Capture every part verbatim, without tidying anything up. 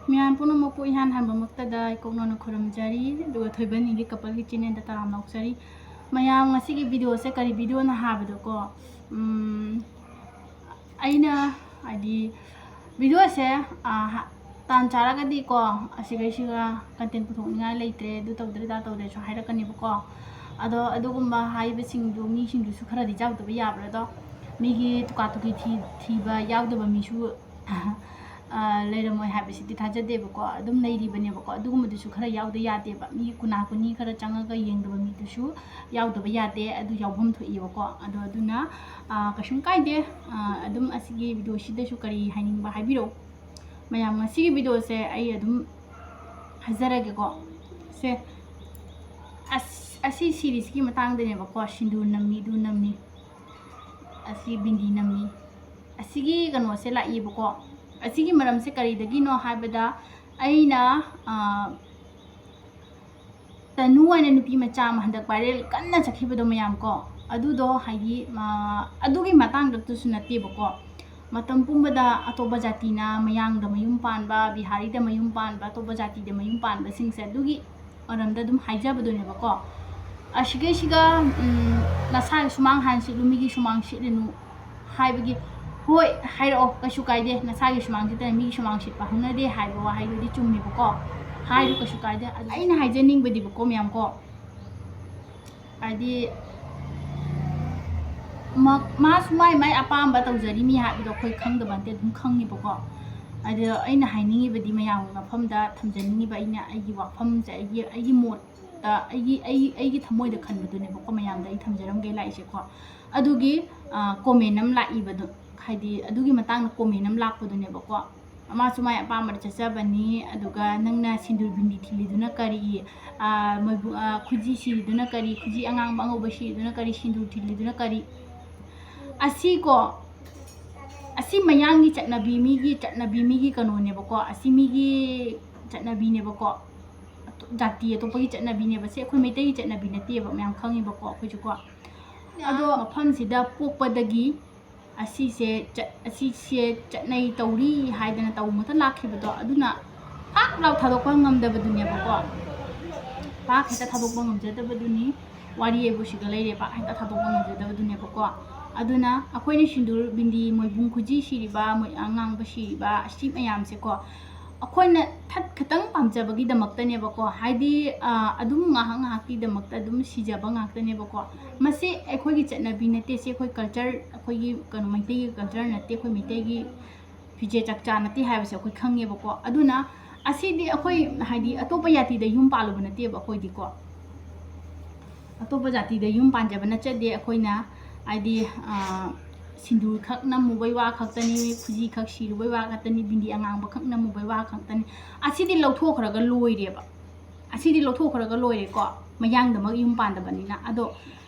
ꯃꯌꯥꯝ ꯄꯨꯝꯅꯃꯛꯄꯨ ꯏꯍꯥꯟ ꯍꯥꯟꯕꯃꯛꯇꯗ ꯏꯀꯣꯛꯅꯧꯅ ꯈꯨꯔꯨꯝꯖꯔꯤ, ꯑꯗꯨꯒ ꯊꯣꯏꯕ ꯅꯤꯂꯤ ꯀꯄꯜꯒꯤ ꯆꯦꯅꯦꯜꯗ ꯇꯔꯥꯝ ꯂꯥꯎꯖꯔꯤ꯫ ꯃꯌꯥꯝ, ꯉꯁꯤꯒꯤ ꯚꯤꯗꯤꯑꯣꯁꯦ ꯀꯔꯤ ꯚꯤꯗꯤꯑꯣꯅ ꯍꯥꯏꯕꯗꯀꯣ, ꯎꯝ, ꯑꯩꯅ ꯍꯥꯏꯗꯤ ꯚꯤꯗꯤꯑꯣꯁꯦ, ꯑ, ꯍ-, ꯇꯥꯟ ꯆꯥꯔꯒꯗꯤꯀꯣ, ꯑꯁꯤꯈꯩꯁꯤꯒ ꯀꯟꯇꯦꯟ ꯄꯨꯊꯣꯛꯅꯤꯡꯉꯥꯏ ꯂꯩꯇ꯭ꯔꯦ, ꯑꯗꯨ ꯇꯧꯗ꯭ꯔꯦ, ꯑꯗꯥ ꯇꯧꯗ꯭ꯔꯦꯁꯨ ꯍꯥꯏꯔꯛꯀꯅꯦꯕꯀꯣ꯫ ꯑꯗꯣ ꯑꯗꯨꯒꯨꯝꯕ ꯍꯥꯏꯕꯁꯤꯡꯗꯨ, ꯃꯤꯁꯤꯡꯗꯨꯁꯨ ꯈꯔꯗꯤ ꯌꯥꯎꯗꯕ ꯌꯥꯕ꯭ꯔꯥ? ꯑꯗꯣ ꯃꯤꯒꯤ ꯇꯨꯀꯥ ꯇꯨꯀꯤ ꯊꯤ-, ꯊꯤꯕ ꯌꯥꯎꯗꯕ ꯃꯤꯁꯨ ꯑ, ꯂꯩꯔꯝꯃꯣꯏ ꯍꯥꯏꯕꯁꯤꯗꯤ ꯊꯥꯖꯗꯦꯕꯀꯣ, ꯑꯗꯨꯝ ꯂꯩꯔꯤꯕꯅꯦꯕꯀꯣ꯫ ꯑꯗꯨꯒꯨꯝꯕꯗꯨꯁꯨ ꯈꯔ ꯌꯥꯎꯗ ꯌꯥꯗꯦꯕ, ꯃꯤꯒꯤ ꯀꯨꯅꯥ ꯀꯨꯅꯤ ꯈꯔ ꯆꯪꯉꯒ ꯌꯦꯡꯗꯕ ꯃꯤꯗꯨꯁꯨ ꯌꯥꯎꯗꯕ ꯌꯥꯗꯦ, ꯑꯗꯨ ꯌꯥꯎꯐꯝ ꯊꯣꯛꯏꯕꯀꯣ꯫ ꯑꯗꯣ ꯑꯗꯨꯅ, ꯑ, ꯀꯩꯁꯨꯝ ꯀꯥꯏꯗꯦ꯫ ꯑ, ꯑꯗꯨꯝ ꯑꯁꯤꯒꯤ ꯚꯤꯗꯤꯑꯣꯁꯤꯗꯁꯨ ꯀꯔꯤ ꯍꯥꯏꯅꯤꯡꯕ ꯍꯥꯏꯕꯤꯔꯛꯎ꯫ ꯃꯌꯥꯝ, ꯉꯁꯤꯒꯤ ꯚꯤꯗꯤꯑꯣꯁꯦ ꯑꯩ ꯑꯗꯨꯝ ꯍꯥꯏꯖꯔꯒꯦꯀꯣ꯫ ꯁꯦ, ꯑꯁ-, ꯑꯁꯤ ꯁꯤꯔꯤꯁꯀꯤ ꯃꯇꯥꯡꯗꯅꯦꯕꯀꯣ, ꯁꯤꯟꯗꯨꯔ ꯅꯝꯃꯤ, ꯑꯗꯨ ꯅꯝꯃꯤ, ꯑꯁꯤ ꯕꯤꯟꯗꯤ ꯅꯝꯃꯤ, ꯑꯁꯤꯒꯤ ꯀꯩꯅꯣꯁꯦ ꯂꯥꯛꯏꯕꯀꯣ꯫ ꯑꯁꯤꯒꯤ ꯃꯔꯝꯁꯦ ꯀꯔꯤꯗꯒꯤꯅꯣ ꯍꯥꯏꯕꯗ, ꯑꯩꯅ, ꯑ, ꯇꯅꯨ ꯍꯥꯏꯅ ꯅꯨꯄꯤ ꯃꯆꯥ ꯑꯃ ꯍꯟꯗꯛ viral ꯀꯟꯅ ꯆꯠꯈꯤꯕꯗꯣ ꯃꯌꯥꯝ ꯀꯣ, ꯑꯗꯨꯗꯣ ꯍꯥꯏꯗꯤ, ꯑ, ꯑꯗꯨꯒꯤ ꯃꯇꯥꯡꯗꯇꯁꯨ ꯅꯠꯇꯦꯕꯀꯣ, ꯃꯇꯝ ꯄꯨꯝꯕꯗ ꯑꯇꯣꯞꯄ ꯖꯥꯇꯤꯅ ꯃꯌꯥꯡꯗ ꯃꯌꯨꯝ ꯄꯥꯟꯕ, ꯕꯤꯍꯥꯔꯤꯗ ꯃꯌꯨꯝ ꯄꯥꯟꯕ, ꯑꯇꯣꯞꯄ ꯖꯥꯇꯤꯗ ꯃꯌꯨꯝ ꯄꯥꯟꯕꯁꯤꯡꯁꯦ ꯑꯗꯨꯒꯤ ꯃꯔꯝꯗ ꯑꯗꯨꯝ ꯍꯥꯏꯖꯕꯗꯨꯅꯦꯕꯀꯣ꯫ ꯑꯁꯤꯒꯩꯁꯤꯒ, ꯎꯝ, ꯅꯁꯥꯒꯤ ꯁꯨꯃꯥꯡ ꯍꯥꯟꯅ ꯁꯤꯠꯂꯨ, ꯃꯤꯒꯤ ꯁꯨꯃꯥꯡ ꯁꯤꯠꯂꯨꯅꯨ ꯍꯥꯏꯕꯒꯤ, ꯍꯣꯏ, ꯍꯥꯏꯔꯛꯑꯣ, ꯀꯩꯁꯨ ꯀꯥꯏꯗꯦ, ꯅꯁꯥꯒꯤ ꯁꯨꯃꯥꯡ ꯁꯤꯠꯇꯅ ꯃꯤꯒꯤ ꯁꯨꯃꯥꯡ ꯁꯤꯠꯄ ꯍꯧꯅꯗꯦ ꯍꯥꯏꯕ ꯋꯥꯍꯩꯗꯨꯗꯤ ꯆꯨꯝꯃꯦꯕꯀꯣ, ꯍꯥꯏꯔꯣ, ꯀꯩꯁꯨ ꯀꯥꯏꯗꯦ꯫ ꯑꯗꯨ ꯑꯩꯅ ꯍꯥꯏꯖꯅꯤꯡꯕꯗꯤꯕꯀꯣ ꯃꯌꯥꯝ ꯀꯣ, ꯍꯥꯏꯗꯤ, ꯃ-, ꯃꯥꯁꯨ ꯃꯥꯏ ꯃꯥꯏ ꯑꯄꯥꯝꯕ ꯇꯧꯖꯔꯤꯅꯤ ꯍꯥꯏꯕꯗꯣ ꯑꯩꯈꯣꯏ ꯈꯪꯗꯕ ꯅꯠꯇꯦ, ꯑꯗꯨꯝ ꯈꯪꯉꯤꯕꯀꯣ꯫ ꯑꯗꯣ ꯑꯩꯅ ꯍꯥꯏꯅꯤꯡꯉꯤꯕꯗꯤ, ꯃꯌꯥꯝꯒꯤ ꯃꯐꯝꯗ ꯊꯝꯖꯅꯤꯡꯉꯤꯕ, ꯑꯩꯅ ꯑꯩꯒꯤ ꯋꯥꯐꯝꯁꯦ, ꯑꯩꯒꯤ, ꯑꯩꯒꯤ ꯃꯣꯠꯇ, ꯑꯩꯒꯤ, ꯑꯩ, ꯑꯩꯒꯤ ꯊꯃꯣꯏꯗ ꯈꯟꯕꯗꯨꯅꯦꯕꯀꯣ, ꯃꯌꯥꯝꯗ ꯑꯩ ꯊꯝꯖꯔꯝꯒꯦ ꯂꯥꯛꯏꯁꯦꯀꯣ꯫ ꯑꯗꯨꯒꯤ, ꯑ, comment ꯑꯃ ꯂꯥꯛꯏꯕꯗꯣ, ꯍꯥꯏꯗꯤ, ꯑꯗꯨꯒꯤ ꯃꯇꯥꯡꯗ comment ꯑꯃ ꯂꯥꯛꯄꯗꯨꯅꯦꯕꯀꯣ꯫ ꯃꯥꯁꯨ ꯃꯥꯏ ꯑꯄꯥꯝꯕꯗ ꯆꯠꯆꯕꯅꯤ, ꯑꯗꯨꯒ ꯅꯪꯅ ꯁꯤꯟꯗꯨꯔ ꯕꯤꯟꯗꯤ ꯊꯤꯜꯂꯤꯗꯨꯅ ꯀꯔꯤ? ꯑ, ꯃꯣꯏꯕꯨ-, ꯑ, ꯈꯨꯖꯤ ꯁꯤꯔꯤꯗꯨꯅ ꯀꯔꯤ? ꯈꯨꯖꯤ ꯑꯉꯥꯡꯕ ꯑꯉꯧꯕ ꯁꯤꯔꯤꯗꯨꯅ ꯀꯔꯤ? ꯁꯤꯟꯗꯨꯔ ꯊꯤꯜꯂꯤꯗꯨꯅ ꯀꯔꯤ? ꯑꯁꯤꯀꯣ, ꯑꯁꯤ ꯃꯌꯥꯡꯒꯤ ꯆꯠꯅꯕꯤ, ꯃꯤꯒꯤ ꯆꯠꯅꯕꯤ, ꯃꯤꯒꯤ ꯀꯩꯅꯣꯅꯦꯕꯀꯣ, ꯑꯁꯤ ꯃꯤꯒꯤ ꯆꯠꯅꯕꯤꯅꯦꯕꯀꯣ, ꯑꯇꯣ-, ꯖꯥꯇꯤ ꯑꯇꯣꯞꯄꯒꯤ ꯆꯠꯅꯕꯤꯅꯦꯕ, ꯁꯤ ꯑꯩꯈꯣꯏ ꯃꯩꯇꯩꯒꯤ ꯆꯠꯅꯕꯤ ꯅꯠꯇꯦꯕ, ꯃꯌꯥꯝ ꯈꯪꯉꯤꯕꯀꯣ ꯑꯩꯈꯣꯏꯁꯨꯀꯣ꯫ ꯑꯗꯣ ꯃꯐꯝꯁꯤꯗ ꯄꯣꯛꯄꯗꯒꯤ ꯑꯁꯤꯁꯦ ꯆꯠ-, ꯑꯁꯤꯁꯦ ꯆꯠꯅꯩ ꯇꯧꯔꯤ ꯍꯥꯏꯗꯅ ꯇꯧꯕ ꯃꯊꯟ ꯂꯥꯛꯈꯤꯕꯗꯣ, ꯑꯗꯨꯅ ꯄꯥꯛ ꯂꯥꯎ ꯊꯥꯗꯣꯛꯄ ꯉꯝꯗꯕꯗꯨꯅꯦꯕꯀꯣ꯫ ꯄꯥꯛ ꯍꯦꯛꯇ ꯊꯥꯗꯣꯛꯄ ꯉꯝꯖꯗꯕꯗꯨꯅꯤ꯫ ꯋꯥꯔꯤ ꯍꯥꯏꯕꯨ ꯁꯤꯒ ꯂꯩꯔꯦ, ꯄꯥꯛ ꯍꯦꯛꯇ ꯊꯥꯗꯣꯛꯄ ꯉꯝꯖꯗꯕꯗꯨꯅꯦꯕꯀꯣ꯫ ꯑꯗꯨꯅ ꯑꯩꯈꯣꯏꯅ ꯁꯤꯟꯗꯨꯔ, ꯕꯤꯟꯗꯤ, ꯃꯣꯏꯕꯨꯡ ꯈꯨꯖꯤ ꯁꯤꯔꯤꯕ, ꯃꯣꯏ ꯑꯉꯥꯡꯕ ꯁꯤꯔꯤꯕ, ꯑꯁꯤ ꯃꯌꯥꯝꯁꯦꯀꯣ, ꯑꯩꯈꯣꯏꯅ ꯊꯠ ꯈꯇꯪ ꯄꯥꯝꯖꯕꯒꯤꯗꯃꯛꯇꯅꯦꯕꯀꯣ꯫ ꯍꯥꯏꯗꯤ, ꯑ, ꯑꯗꯨꯝ ꯉꯥꯏꯍꯥꯛ ꯉꯥꯏꯍꯥꯛꯀꯤꯗꯃꯛꯇ, ꯑꯗꯨꯝ ꯁꯤꯖꯕ ꯉꯥꯛꯇꯅꯦꯕꯀꯣ꯫ ꯃꯁꯤ ꯑꯩꯈꯣꯏꯒꯤ ꯆꯠꯅꯕꯤ ꯅꯠꯇꯦ, ꯁꯤ ꯑꯩꯈꯣꯏ culture, ꯑꯩꯈꯣꯏꯒꯤ ꯀꯩꯅꯣ, ꯃꯩꯇꯩꯒꯤ culture ꯅꯠꯇꯦ, ꯑꯩꯈꯣꯏ ꯃꯩꯇꯩꯒꯤ ꯐꯤꯖꯦꯠ ꯆꯥꯛꯆꯥ ꯅꯠꯇꯦ ꯍꯥꯏꯕꯁꯦ ꯑꯩꯈꯣꯏ ꯈꯪꯉꯦꯕꯀꯣ꯫ ꯑꯗꯨꯅ ꯑꯁꯤꯗꯤ ꯑꯩꯈꯣꯏ, ꯍꯥꯏꯗꯤ, ꯑꯇꯣꯞꯄ ꯖꯥꯇꯤꯗ ꯌꯨꯝ ꯄꯥꯜꯂꯨꯕ ꯅꯠꯇꯦꯕ ꯑꯩꯈꯣꯏꯗꯤꯀꯣ꯫ ꯑꯇꯣꯞꯄ ꯖꯥꯇꯤꯗ ꯌꯨꯝ ꯄꯥꯟꯖꯕ ꯅꯠꯆꯗꯦ ꯑꯩꯈꯣꯏꯅ꯫ ꯍꯥꯏꯗꯤ, ꯑ, ꯁꯤꯟꯗꯨꯔ ꯈꯛ ꯅꯝꯃꯨꯕꯩ ꯋꯥ ꯈꯛꯇꯅꯤ, ꯈꯨꯖꯤ ꯈꯛ ꯁꯤꯔꯨꯕꯩ ꯋꯥ ꯈꯛꯇꯅꯤ, ꯕꯤꯟꯗꯤ ꯑꯉꯥꯡꯕ ꯈꯛ ꯅꯝꯃꯨꯕꯩ ꯋꯥ ꯈꯛꯇꯅꯤ꯫ ꯑꯁꯤꯗꯤ ꯂꯧꯊꯣꯛꯈ꯭ꯔꯒ ꯂꯣꯏꯔꯦꯕ꯫ ꯑꯁꯤꯗꯤ ꯂꯧꯊꯣꯛꯈ꯭ꯔꯒ ꯂꯣꯏꯔꯦꯀꯣ, ꯃꯌꯥꯡꯗꯃꯛ ꯌꯨꯝ ꯄꯥꯟꯗꯕꯅꯤꯅ꯫ ꯑꯗꯣ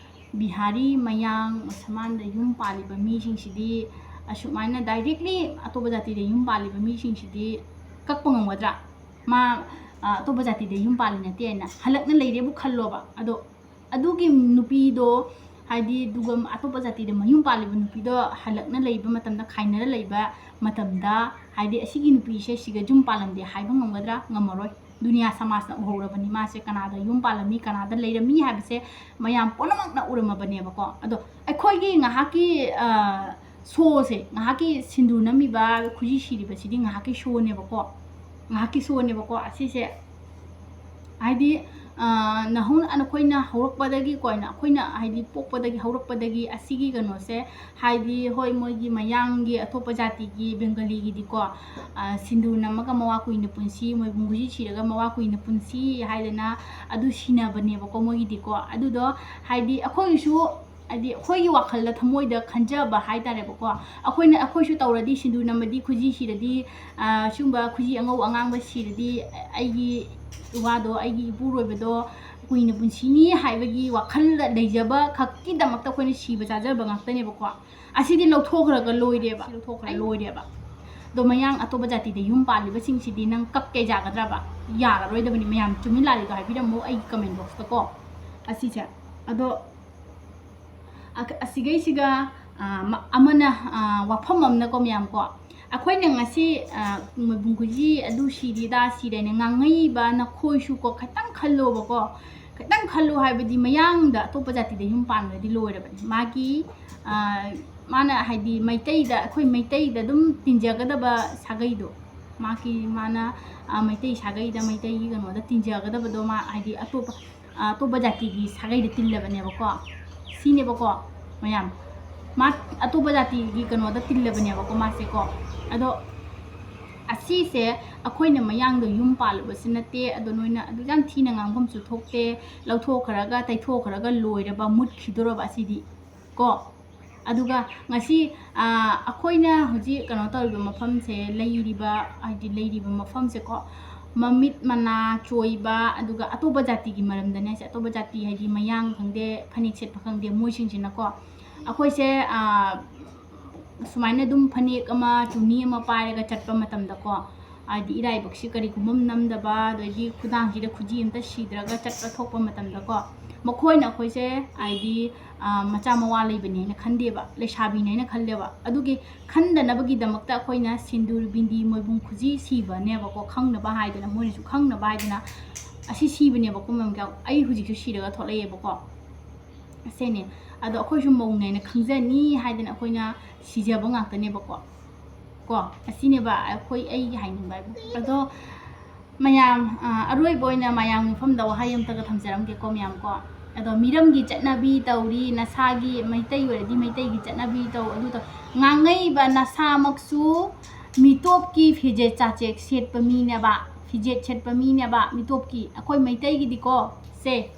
ꯕꯤꯍꯥꯔꯤ, ꯃꯌꯥꯡ, ꯃꯨꯁꯜꯃꯥꯟꯗ ꯌꯨꯝ ꯄꯥꯜꯂꯤꯕ ꯃꯤꯁꯤꯡꯁꯤꯗꯤ, ꯑꯁꯨꯃꯥꯏꯅ directly ꯑꯇꯣꯞꯄ ꯖꯥꯇꯤꯗ ꯌꯨꯝ ꯄꯥꯜꯂꯤꯕ ꯃꯤꯁꯤꯡꯁꯤꯗꯤ ꯀꯛꯄ ꯉꯝꯒꯗ꯭ꯔꯥ? ꯃꯥ, ꯑ, ꯑꯇꯣꯞꯄ ꯖꯥꯇꯤꯗ ꯌꯨꯝ ꯄꯥꯜꯂꯤ ꯅꯠꯇꯦ ꯍꯥꯏꯅ ꯍꯜꯂꯛꯅ ꯂꯩꯔꯦꯕꯨ ꯈꯜꯂꯣꯕ꯫ ꯑꯗꯣ ꯑꯗꯨꯒꯤ ꯅꯨꯄꯤꯗꯣ, ꯍꯥꯏꯗꯤ, ꯑꯗꯨꯒ ꯑꯇꯣꯞꯄ ꯖꯥꯇꯤꯗ ꯃꯌꯨꯝ ꯄꯥꯜꯂꯤꯕ ꯅꯨꯄꯤꯗꯣ ꯍꯜꯂꯛꯅ ꯂꯩꯕ ꯃꯇꯝꯗ, ꯈꯥꯏꯅꯔ ꯂꯩꯕ ꯃꯇꯝꯗ, ꯍꯥꯏꯗꯤ, ꯑꯁꯤꯒꯤ ꯅꯨꯄꯤꯁꯦ ꯁꯤꯒ ꯌꯨꯝ ꯄꯥꯜꯂꯝꯗꯦ ꯍꯥꯏꯕ ꯉꯝꯒꯗ꯭ꯔꯥ? ꯉꯝꯃꯔꯣꯏ꯫ ꯗꯨꯅꯤꯌꯥ ꯁꯃꯥꯖꯅ ꯎꯍꯧꯔꯕꯅꯤ, ꯃꯥꯁꯦ ꯀꯅꯥꯗ ꯌꯨꯝ ꯄꯥꯜꯂꯝꯃꯤ, ꯀꯅꯥꯗ ꯂꯩꯔꯝꯃꯤ ꯍꯥꯏꯕꯁꯦ ꯃꯌꯥꯝ ꯄꯨꯝꯅꯃꯛꯅ ꯎꯔꯝꯃꯕꯅꯦꯕꯀꯣ꯫ ꯑꯗꯣ ꯑꯩꯈꯣꯏꯒꯤ ꯉꯥꯏꯍꯥꯛꯀꯤ, ꯑ, ꯁꯣꯁꯦ, ꯉꯥꯏꯍꯥꯛꯀꯤ ꯁꯤꯟꯗꯨꯔ ꯅꯝꯃꯤꯕ, ꯈꯨꯖꯤ ꯁꯤꯔꯤꯕꯁꯤꯗꯤ ꯉꯥꯏꯍꯥꯛꯀꯤ ꯁꯣꯅꯦꯕꯀꯣ꯫ ꯉꯥꯏꯍꯥꯛꯀꯤ ꯁꯣꯅꯦꯕꯀꯣ ꯑꯁꯤꯁꯦ꯫ ꯍꯥꯏꯗꯤ, ꯑ, ꯅꯍꯧ-, ꯑꯩꯈꯣꯏꯅ ꯍꯧꯔꯛꯄꯗꯒꯤꯀꯣ, ꯑꯩꯅ, ꯑꯩꯈꯣꯏꯅ, ꯍꯥꯏꯗꯤ, ꯄꯣꯛꯄꯗꯒꯤ, ꯍꯧꯔꯛꯄꯗꯒꯤ ꯑꯁꯤꯒꯤ ꯀꯩꯅꯣꯁꯦ, ꯍꯥꯏꯗꯤ, ꯍꯣꯏ, ꯃꯣꯏꯒꯤ ꯃꯌꯥꯡꯒꯤ, ꯑꯇꯣꯞꯄ ꯖꯥꯇꯤꯒꯤ, ꯕꯦꯡꯒꯂꯤꯒꯤꯗꯤꯀꯣ, ꯑ, ꯁꯤꯟꯗꯨꯔ ꯅꯝꯃꯒ ꯃꯋꯥ ꯀꯨꯏꯅ ꯄꯨꯟꯁꯤ, ꯃꯣꯏꯕꯨꯡ ꯈꯨꯖꯤ ꯁꯤꯔꯒ ꯃꯋꯥ ꯀꯨꯏꯅ ꯄꯨꯟꯁꯤ ꯍꯥꯏꯗꯅ ꯑꯗꯨ ꯁꯤꯅꯕꯅꯦꯕꯀꯣ ꯃꯣꯏꯒꯤꯗꯤꯀꯣ꯫ ꯑꯗꯨꯗꯣ, ꯍꯥꯏꯗꯤ, ꯑꯩꯈꯣꯏꯒꯤꯁꯨ, ꯍꯥꯏꯗꯤ, ꯑꯩꯈꯣꯏꯒꯤ ꯋꯥꯈꯜꯗ, ꯊꯃꯣꯏꯗ ꯈꯟꯖꯕ ꯍꯥꯏꯇꯥꯔꯦꯕꯀꯣ, ꯑꯩꯈꯣꯏꯅ, ꯑꯩꯈꯣꯏꯁꯨ ꯇꯧꯔꯗꯤ, ꯁꯤꯟꯗꯨꯔ ꯅꯝꯃꯗꯤ, ꯈꯨꯖꯤ ꯁꯤꯔꯗꯤ, ꯑ, ꯁꯤꯒꯨꯝꯕ ꯈꯨꯖꯤ ꯑꯉꯧ ꯑꯉꯥꯡꯕ ꯁꯤꯔꯗꯤ, ꯑꯩꯒꯤ ꯏꯋꯥꯗꯣ, ꯑꯩꯒꯤ ꯏꯄꯨꯔꯣꯏꯕꯗꯣ ꯀꯨꯏꯅ ꯄꯨꯟꯁꯤꯅꯤ ꯍꯥꯏꯕꯒꯤ ꯋꯥꯈꯜꯗ ꯂꯩꯖꯕ ꯈꯛꯀꯤꯗꯃꯛꯇ ꯑꯩꯈꯣꯏꯅ ꯁꯤꯕ ꯆꯥꯖꯕ ꯉꯥꯛꯇꯅꯦꯕꯀꯣ꯫ ꯑꯁꯤꯗꯤ ꯂꯧꯊꯣꯛꯈ꯭ꯔꯒ ꯂꯣꯏꯔꯦꯕ, ꯂꯧꯊꯣꯛꯈ꯭ꯔꯒ ꯂꯣꯏꯔꯦꯕ꯫ ꯑꯗꯣ ꯃꯌꯥꯡ ꯑꯇꯣꯞꯄ ꯖꯥꯇꯤꯗ ꯌꯨꯝ ꯄꯥꯜꯂꯤꯕꯁꯤꯡꯁꯤꯗꯤ ꯅꯪ ꯀꯛꯀꯦ ꯌꯥꯒꯗ꯭ꯔꯕ? ꯌꯥꯔꯔꯣꯏꯗꯕꯅꯤ꯫ ꯃꯌꯥꯝ ꯆꯨꯝꯃꯤ ꯂꯥꯜꯂꯤꯗꯣ ꯍꯥꯏꯕꯤꯔꯝꯃꯣ ꯑꯩꯒꯤ comment boxꯇꯀꯣ꯫ ꯑꯁꯤꯁꯦ꯫ ꯑꯗꯣ ꯑ-, ꯑꯁꯤꯒꯩꯁꯤꯒ, ꯑ, ꯃ-, ꯑꯃꯅ, ꯑ, ꯋꯥꯐꯝ ꯑꯃꯅꯀꯣ ꯃꯌꯥꯝ ꯀꯣ, ꯑꯩꯈꯣꯏꯅ ꯉꯁꯤ, ꯑ, ꯃꯣꯏꯕꯨꯡ ꯈꯨꯖꯤ ꯑꯗꯨ ꯁꯤꯔꯤꯗ ꯁꯤꯔꯦꯅ ꯉꯥꯡꯉꯛꯏꯕ ꯅꯈꯣꯏꯁꯨꯀꯣ, ꯈꯤꯇꯪ ꯈꯜꯂꯣꯕꯀꯣ꯫ ꯈꯤꯇꯪ ꯈꯜꯂꯣ ꯍꯥꯏꯕꯗꯤ, ꯃꯌꯥꯡꯗ ꯑꯇꯣꯞꯄ ꯖꯥꯇꯤꯗ ꯌꯨꯝ ꯄꯥꯟꯈ꯭ꯔꯗꯤ ꯂꯣꯏꯔꯕꯅꯤ꯫ ꯃꯥꯒꯤ, ꯑ, ꯃꯥꯅ ꯍꯥꯏꯗꯤ ꯃꯩꯇꯩꯗ, ꯑꯩꯈꯣꯏ ꯃꯩꯇꯩꯗ ꯑꯗꯨꯝ ꯇꯤꯟꯖꯒꯗꯕ ꯁꯥꯒꯩꯗꯣ, ꯃꯥꯒꯤ, ꯃꯥꯅ, ꯑ, ꯃꯩꯇꯩ ꯁꯥꯒꯩꯗ, ꯃꯩꯇꯩꯒꯤ ꯀꯩꯅꯣꯗ ꯇꯤꯟꯖꯒꯗꯕꯗꯣ, ꯃꯥ ꯍꯥꯏꯗꯤ ꯑꯇꯣꯞꯄ, ꯑ, ꯑꯇꯣꯞꯄ ꯖꯥꯇꯤꯒꯤ ꯁꯥꯒꯩꯗ ꯇꯤꯜꯂꯕꯅꯦꯕꯀꯣ꯫ ꯁꯤꯅꯦꯕꯀꯣ ꯃꯌꯥꯝ꯫ ꯃꯥ ꯑꯇꯣꯞꯄ ꯖꯥꯇꯤꯒꯤ ꯀꯩꯅꯣꯗ ꯇꯤꯜꯂꯕꯅꯦꯕꯀꯣ ꯃꯥꯁꯦꯀꯣ꯫ ꯑꯗꯣ ꯑꯁꯤꯁꯦ ꯑꯩꯈꯣꯏꯅ ꯃꯌꯥꯡꯗ ꯌꯨꯝ ꯄꯥꯜꯂꯨꯕꯁꯨ ꯅꯠꯇꯦ꯫ ꯑꯗꯣ ꯅꯣꯏꯅ ꯑꯗꯨ ꯌꯥꯝ ꯊꯤꯅ ꯉꯥꯡꯐꯝꯁꯨ ꯊꯣꯛꯇꯦ꯫ ꯂꯧꯊꯣꯛꯈ꯭ꯔꯒ ꯇꯩꯊꯣꯛꯈ꯭ꯔꯒ ꯂꯣꯏꯔꯕ, ꯃꯨꯠꯈꯤꯗꯣꯔꯕ ꯑꯁꯤꯗꯤ ꯀꯣ꯫ ꯑꯗꯨꯒ ꯉꯁꯤ, ꯑ, ꯑꯩꯈꯣꯏꯅ ꯍꯧꯖꯤꯛ ꯀꯩꯅꯣ ꯇꯧꯔꯤꯕ ꯃꯐꯝꯁꯦ, ꯂꯩꯔꯤꯕ, ꯍꯥꯏꯗꯤ ꯂꯩꯔꯤꯕ ꯃꯐꯝꯁꯦꯀꯣ, ꯃꯃꯤꯠ ꯃꯅꯥ ꯆꯣꯏꯕ, ꯑꯗꯨꯒ ꯑꯇꯣꯞꯄ ꯖꯥꯇꯤꯒꯤ ꯃꯔꯝꯗꯅꯦ ꯍꯥꯏꯁꯦ꯫ ꯑꯇꯣꯞꯄ ꯖꯥꯇꯤ ꯍꯥꯏꯗꯤ ꯃꯌꯥꯡ ꯈꯪꯗꯦ, ꯐꯅꯦꯛ ꯁꯦꯠꯄ ꯈꯪꯗꯦ, ꯃꯣꯏꯁꯤꯡꯁꯤꯅꯀꯣ, ꯑꯩꯈꯣꯏꯁꯦ, ꯑ, ꯁꯨꯃꯥꯏꯅ ꯑꯗꯨꯝ ꯐꯅꯦꯛ ꯑꯃ, ꯆꯨꯅꯤ ꯑꯃ ꯄꯥꯏꯔꯒ ꯆꯠꯄ ꯃꯇꯝꯗꯀꯣ, ꯍꯥꯏꯗꯤ ꯏꯔꯥꯏꯕꯛꯁꯤ ꯀꯔꯤꯒꯨꯝꯕ ꯑꯃ ꯅꯝꯗꯕ, ꯑꯗꯩꯗꯤ ꯈꯨꯗꯥꯡꯁꯤꯗ ꯈꯨꯖꯤ ꯑꯝꯇ ꯁꯤꯗ꯭ꯔꯒ ꯆꯠꯄ ꯊꯣꯛꯄ ꯃꯇꯝꯗꯀꯣ, ꯃꯈꯣꯏꯅ ꯑꯩꯈꯣꯏꯁꯦ ꯍꯥꯏꯗꯤ, ꯑ, ꯃꯆꯥ ꯃꯋꯥ ꯂꯩꯕꯅꯦꯅ ꯈꯟꯗꯦꯕ, ꯂꯩꯁꯥꯕꯤꯅꯦꯅ ꯈꯜꯂꯦꯕ꯫ ꯑꯗꯨꯒꯤ ꯈꯟꯗꯅꯕꯒꯤꯗꯃꯛꯇ ꯑꯩꯈꯣꯏꯅ ꯁꯤꯟꯗꯨꯔ, ꯕꯤꯟꯗꯤ, ꯃꯣꯏꯕꯨꯡ ꯈꯨꯖꯤ ꯁꯤꯕꯅꯦꯕꯀꯣ, ꯈꯪꯅꯕ ꯍꯥꯏꯗꯅ, ꯃꯣꯏꯅꯁꯨ ꯈꯪꯅꯕ ꯍꯥꯏꯗꯅ ꯑꯁꯤ ꯁꯤꯕꯅꯦꯕꯀꯣ꯫ ꯃꯌꯥꯝ, ꯑꯩ ꯍꯧꯖꯤꯛꯁꯨ ꯁꯤꯔꯒ ꯊꯣꯛꯂꯛꯑꯦꯕꯀꯣ꯫ ꯑꯁꯤꯅꯦ꯫ ꯑꯗꯣ ꯑꯩꯈꯣꯏꯁꯨ ꯃꯧꯅꯦꯅ ꯈꯪꯖꯅꯤ ꯍꯥꯏꯗꯅ ꯑꯩꯈꯣꯏꯅ ꯁꯤꯖꯕ ꯉꯥꯛꯇꯅꯦꯕꯀꯣ꯫ ꯀꯣ, ꯑꯁꯤꯅꯦꯕ ꯑꯩꯈꯣꯏ, ꯑꯩꯒꯤ ꯍꯥꯏꯅꯤꯡꯕ ꯍꯥꯏꯕꯨ꯫ ꯑꯗꯣ ꯃꯌꯥꯝ, ꯑ, ꯑꯔꯣꯏꯕ ꯑꯣꯏꯅ ꯃꯌꯥꯝꯒꯤ ꯃꯐꯝꯗ ꯋꯥꯍꯩ ꯑꯝꯇꯒ ꯊꯝꯖꯔꯝꯒꯦꯀꯣ ꯃꯌꯥꯝ ꯀꯣ꯫ ꯑꯗꯣ ꯃꯤꯔꯝꯒꯤ ꯆꯠꯅꯕꯤ ꯇꯧꯔꯤ, ꯅꯁꯥꯒꯤ ꯃꯩꯇꯩ ꯑꯣꯏꯔꯗꯤ ꯃꯩꯇꯩꯒꯤ ꯆꯠꯅꯕꯤ ꯇꯧ, ꯑꯗꯨ ꯇꯧ꯫ ꯉꯥꯡꯉꯛꯏꯕ ꯅꯁꯥꯃꯛꯁꯨ ꯃꯤꯇꯣꯞꯀꯤ ꯐꯤꯖꯦꯠ ꯆꯥꯆꯦꯛ ꯁꯦꯠꯄ ꯃꯤꯅꯦꯕ, ꯐꯤꯖꯦꯠ ꯁꯦꯠꯄ ꯃꯤꯅꯦꯕ ꯃꯤꯇꯣꯞꯀꯤ꯫ ꯑꯩꯈꯣꯏ ꯃꯩꯇꯩꯒꯤꯗꯤꯀꯣ, ꯁꯦ,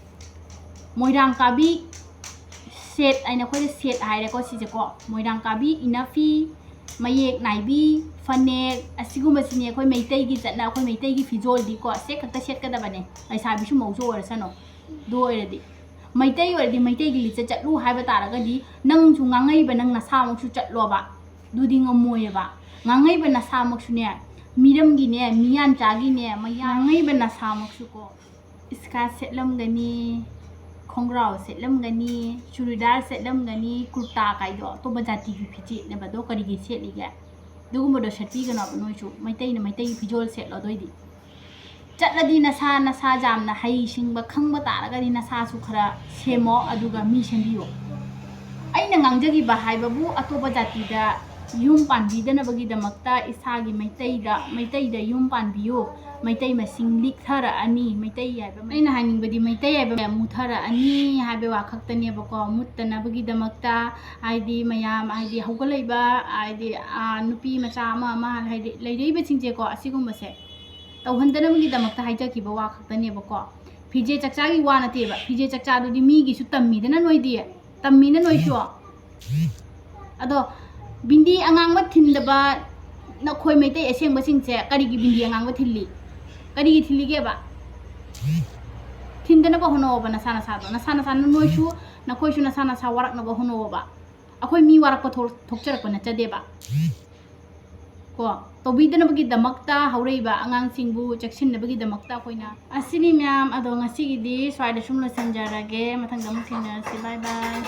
ꯃꯣꯏꯔꯥꯡ ꯀꯥꯕꯤ ꯁꯦꯠ ꯍꯥꯏꯅ ꯑꯩꯈꯣꯏꯅ ꯁꯦꯠ ꯍꯥꯏꯔꯦꯀꯣ ꯁꯤꯁꯦꯀꯣ꯫ ꯃꯣꯏꯔꯥꯡ ꯀꯥꯕꯤ ꯏꯅꯐꯤ, ꯃꯌꯦꯛ ꯅꯥꯏꯕꯤ, ꯐꯅꯦꯛ, ꯑꯁꯤꯒꯨꯝꯕꯁꯤꯅꯦ ꯑꯩꯈꯣꯏ ꯃꯩꯇꯩꯒꯤ ꯆꯠꯅ-, ꯑꯩꯈꯣꯏ ꯃꯩꯇꯩꯒꯤ ꯐꯤꯖꯣꯜꯗꯤꯀꯣ, ꯁꯦꯠ ꯈꯛꯇ ꯁꯦꯠꯀꯗꯕꯅꯦ, ꯂꯩꯁꯥꯕꯤꯁꯨ ꯃꯧꯁꯨ ꯑꯣꯏꯔꯁꯅꯨ꯫ ꯑꯗꯨ ꯑꯣꯏꯔꯗꯤ ꯃꯩꯇꯩ ꯑꯣꯏꯔꯗꯤ ꯃꯩꯇꯩꯒꯤ ꯂꯤꯠꯆꯠ ꯆꯠꯂꯨ ꯍꯥꯏꯕ ꯇꯥꯔꯒꯗꯤ, ꯅꯪꯁꯨ ꯉꯥꯡꯉꯛꯏꯕ ꯅꯪ ꯅꯁꯥꯃꯛꯁꯨ ꯆꯠꯂꯣꯕ꯫ ꯑꯗꯨꯗꯤ ꯉꯝꯃꯣꯏꯑꯕ꯫ ꯉꯥꯡꯉꯛꯏꯕ ꯅꯁꯥꯃꯛꯁꯨꯅꯦ, ꯃꯤꯔꯝꯒꯤꯅꯦ, ꯃꯤꯌꯥꯟꯆꯥꯒꯤꯅꯦ, ꯃꯌꯥ-, ꯉꯥꯡꯉꯛꯏꯕ ꯅꯁꯥꯃꯛꯁꯨꯀꯣ, ꯏꯁꯀꯥꯔꯠ ꯁꯦꯠꯂꯝꯒꯅꯤ, ꯈꯣꯡꯒ꯭ꯔꯥꯎ ꯁꯦꯠꯂꯝꯒꯅꯤ, ꯆꯨꯔꯤꯗꯥꯔ ꯁꯦꯠꯂꯝꯒꯅꯤ, ꯀꯨꯔꯇꯥ ꯀꯥꯏꯗꯣ ꯑꯇꯣꯞꯄ ꯖꯥꯇꯤꯒꯤ ꯐꯤꯖꯦꯠꯅꯦꯕ꯫ ꯑꯗꯣ ꯀꯔꯤꯒꯤ ꯁꯦꯠꯂꯤꯒꯦ? ꯑꯗꯨꯒꯨꯝꯕꯗꯣ ꯁꯦꯠꯄꯤꯒꯅꯣꯕ ꯅꯣꯏꯁꯨ꯫ ꯃꯩꯇꯩꯅ ꯃꯩꯇꯩꯒꯤ ꯐꯤꯖꯣꯜ ꯁꯦꯠꯂꯣ꯫ ꯑꯗꯨꯑꯣꯏꯗꯤ ꯆꯠꯂꯗꯤ ꯅꯁꯥ, ꯅꯁꯥ ꯌꯥꯝꯅ ꯍꯩ ꯁꯤꯡꯕ ꯈꯪꯕ ꯇꯥꯔꯒꯗꯤ ꯅꯁꯥꯁꯨ ꯈꯔ ꯁꯦꯝꯃꯣ, ꯑꯗꯨꯒ ꯃꯤ ꯁꯦꯝꯕꯤꯌꯣ꯫ ꯑꯩꯅ ꯉꯥꯡꯖꯈꯤꯕ ꯍꯥꯏꯕꯕꯨ ꯑꯇꯣꯞꯄ ꯖꯥꯇꯤꯗ ꯌꯨꯝ ꯄꯥꯟꯕꯤꯗꯅꯕꯒꯤꯗꯃꯛꯇ ꯏꯁꯥꯒꯤ ꯃꯩꯇꯩꯗ, ꯃꯩꯇꯩꯗ ꯌꯨꯝ ꯄꯥꯟꯕꯤꯌꯨ, ꯃꯩꯇꯩ ꯃꯁꯤꯡ ꯂꯤꯛꯊꯔꯛꯑꯅꯤ, ꯃꯩꯇꯩ ꯍꯥꯏꯕ, ꯑꯩꯅ ꯍꯥꯏꯅꯤꯡꯕꯗꯤ ꯃꯩꯇꯩ ꯍꯥꯏꯕ ꯃꯨꯠꯊꯔꯛꯑꯅꯤ ꯍꯥꯏꯕ ꯋꯥ ꯈꯛꯇꯅꯦꯕꯀꯣ꯫ ꯃꯨꯠꯇꯅꯕꯒꯤꯗꯃꯛꯇ ꯍꯥꯏꯗꯤ ꯃꯌꯥꯝ, ꯍꯥꯏꯗꯤ ꯍꯧꯒꯠꯂꯛꯏꯕ, ꯍꯥꯏꯗꯤ, ꯑꯥ, ꯅꯨꯄꯤ ꯃꯆꯥ ꯑꯃ ꯑꯃ, ꯍꯥꯏꯗꯤ ꯂꯩꯔꯛꯏꯕꯁꯤꯡꯁꯦꯀꯣ, ꯑꯁꯤꯒꯨꯝꯕꯁꯦ ꯇꯧꯍꯟꯗꯅꯕꯒꯤꯗꯃꯛꯇ ꯍꯥꯏꯖꯈꯤꯕ ꯋꯥ ꯈꯛꯇꯅꯦꯕꯀꯣ꯫ ꯐꯤꯖꯦ ꯆꯛꯆꯥꯒꯤ ꯋꯥ ꯅꯠꯇꯦꯕ꯫ ꯐꯤꯖꯦ ꯆꯛꯆꯥꯗꯨꯗꯤ ꯃꯤꯒꯤꯁꯨ ꯇꯝꯃꯤꯗꯅ ꯅꯣꯏꯗꯤ, ꯇꯝꯃꯤꯅ ꯅꯣꯏꯁꯨ꯫ ꯑꯗꯣ ꯕꯤꯟꯗꯤ ꯑꯉꯥꯡꯕ ꯊꯤꯟꯗꯕ ꯅꯈꯣꯏ ꯃꯩꯇꯩ ꯑꯁꯦꯡꯕꯁꯤꯡꯁꯦ ꯀꯔꯤꯒꯤ ꯕꯤꯟꯗꯤ ꯑꯉꯥꯡꯕ ꯊꯤꯜꯂꯤ? ꯀꯔꯤꯒꯤ ꯊꯤꯜꯂꯤꯒꯦꯕ? ꯊꯤꯟꯗꯅꯕ ꯍꯣꯠꯅꯧꯑꯣꯕ ꯅꯁꯥ ꯅꯁꯥꯗꯣ꯫ ꯅꯁꯥ ꯅꯁꯥꯅ ꯅꯣꯏꯁꯨ, ꯅꯈꯣꯏꯁꯨ ꯅꯁꯥ ꯅꯁꯥ ꯋꯥꯔꯛꯅꯕ ꯍꯣꯠꯅꯧꯑꯣꯕ꯫ ꯑꯩꯈꯣꯏ ꯃꯤ ꯋꯥꯔꯛꯄ ꯊꯣꯛ-, ꯊꯣꯛꯆꯔꯛꯄ ꯅꯠꯆꯗꯦꯕ꯫ ꯀꯣ, ꯇꯧꯕꯤꯗꯅꯕꯒꯤꯗꯃꯛꯇ ꯍꯧꯔꯛꯏꯕ ꯑꯉꯥꯡꯁꯤꯡꯕꯨ ꯆꯦꯛꯁꯤꯟꯅꯕꯒꯤꯗꯃꯛꯇ ꯑꯩꯈꯣꯏꯅ ꯑꯁꯤꯅꯤ ꯃꯌꯥꯝ꯫ ꯑꯗꯣ ꯉꯁꯤꯒꯤꯗꯤ ꯁ꯭ꯋꯥꯏꯗ ꯁꯨꯝ ꯂꯣꯏꯁꯤꯟꯖꯔꯒꯦ꯫ ꯃꯊꯪꯗ ꯑꯃꯨꯛ ꯊꯦꯡꯅꯔꯁꯤ꯫ Bye bye꯫